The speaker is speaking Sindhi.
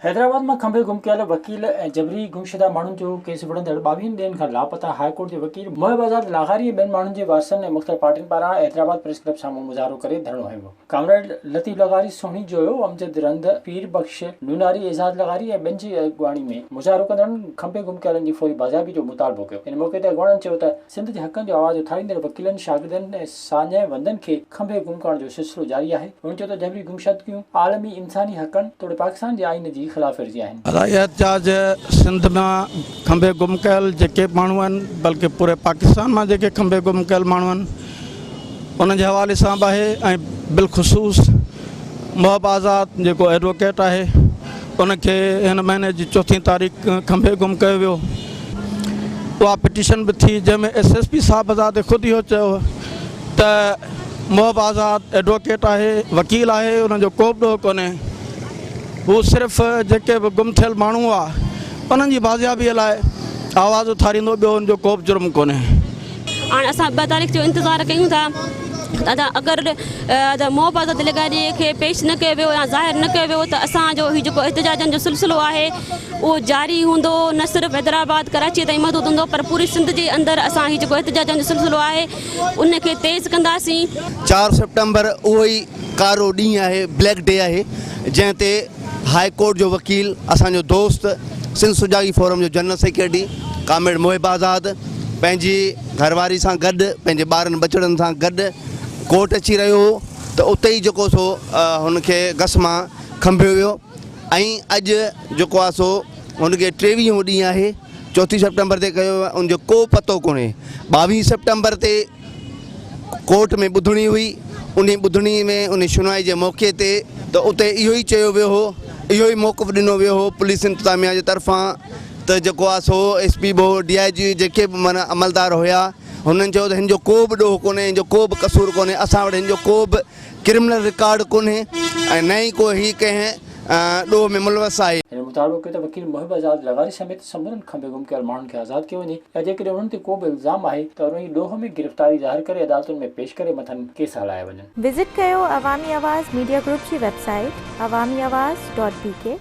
حيدرآباد مان کنڀي گم ڪيل وڪيل ۽ جبري گمشده ماڻهن جو ڪيس وڙهندڙ ٻاويهن ڏينهن کان لاپتا هاء ڪورٽ جي وڪيل محب آزاد لغاري ۽ ٻين ماڻهن جي وارثن ۽ مختلف پارٽين پاران حيدرآباد پريس ڪلب سامهون مظاهرو ڪري ڌرڻو هنيو ويو. ڪامريڊ لطيف لغاري، سهڻي جويو، امجد رند، پير بخش نوناري، اعزاز لغاري ۽ ٻين جي اڳواڻي ۾ مظاهرو ڪندڙن کنڀي گم ڪيلن جي فوري بازيابي جو مطالبو ڪيو. ان موقعي تي اڳواڻن چيو ته سنڌ جي حقن جو آواز اٿاريندڙ وڪيلن، شاگردن ۽ ساڃهه وندن کي کنڀي گم ڪرڻ جو سلسلو جاري آهي. هن چيو ته جبري گمشدگيون عالمي انساني حقن توڙي پاڪستان جي آئين جي خلاف ورزي آهن. ادا احتجاج سنڌ مان کنڀي گم ڪيل جيڪي به ماڻهو آهن بلڪه پوري پاڪستان مان جيڪي کنڀي گم ڪيل ماڻهو آهن انهن جي حوالي سان به آهي ۽ بالخصوص محب آزاد جيڪو ايڊووڪيٽ آهي ان کي هن مهيني جي چوٿين تاريخ کنڀي گم ڪيو ويو اها پٽيشن به ٿي جنهن ۾ ايس ايس پي صاحب آزاد خود اهو چيو ته محب آزاد ايڊووڪيٽ آهي، وڪيل آهي، ان جو ڪو به ڏوهه ڪونهي، هو صرف جيڪي به گم ٿيل ماڻهو هئا، انهن جي بازيابيء لاء آواز اٿاريندو، ٻيو ان جو ڪو به جرم ڪونهي. هاڻ اسان ٻه تاريخ جو انتظار ڪيون ٿا ته اگر محب آزاد لغاري کي پيش نه ڪيو ويو يا ظاهر نه ڪيو ويو ته اسان جو هي جيڪو احتجاجن جو سلسلو آهي اهو جاري هوندو نه صرف حيدرآباد ڪراچي تائين محدود هوندو پر پوري سنڌ جي اندر اسان هي جيڪو احتجاجن جو سلسلو آهي ان کي تيز ڪنداسين. چار سيپٽمبر اهو ئي ڪارو ڏينهن آهي، بليڪ ڊي آهي، جنهن تي هاء ڪورٽ جو وڪيل اسان جو دوست سنڌ سجاڳي فورم جو جنرل سيڪريٽري ڪامريڊ محب آزاد پنهنجي گهرواري سان گڏ پنهنجي ٻارن ٻچڙن سان گڏ ڪورٽ اچي رهيو هو ته اتي ئي جيڪو سو هن کي گس مان کنڀيو ويو ۽ اڄ جيڪو آهي سو هن کي ٽيويهون ڏينهن آهي. چوٿين سيپٽمبر تي ڪيو ويو ان جو ڪو پتو ڪونهي ٻاويهين سيپٽمبر تي ڪورٽ ۾ ٻڌڻي هئي انهي ٻڌڻي ۾ انهي شنوائي جي موقعي تي ته اتي اهو ئي چيو ويو هو اهو ئي موقف ڏنو ويو هو پوليس انتظاميا جي طرفان ته جيڪو آهي سو ايس پي به هو ڊي I جي جيڪي به معنيٰ عملدار هيا هنن چيو ته هن جو ڪو به ڏوهه ڪونهي هن جو ڪو به قصور ڪونهي اسان وٽ هن جو ڪو به ڪرمنل رڪارڊ ڪونهي ۽ نه ئي ڪو هي ڪنهن ڏوهه ۾ ملوث آهي. هن مطالبو ڪيو ته وڪيل محب آزاد لغاري سميت سمورن کنڀي گم ڪيل ماڻهن کي آزاد ڪيو وڃي يا جيڪڏهن انهن تي ڪو به الزام آهي ته انهي ڏوهه ۾ گرفتاري ظاهر ڪري عدالتن ۾ پيش ڪري مٿن ڪيس هلايا وڃن. وزٽ ڪيو عوامي آواز ميڊيا گروپ جي website Awami Awaz dot B K.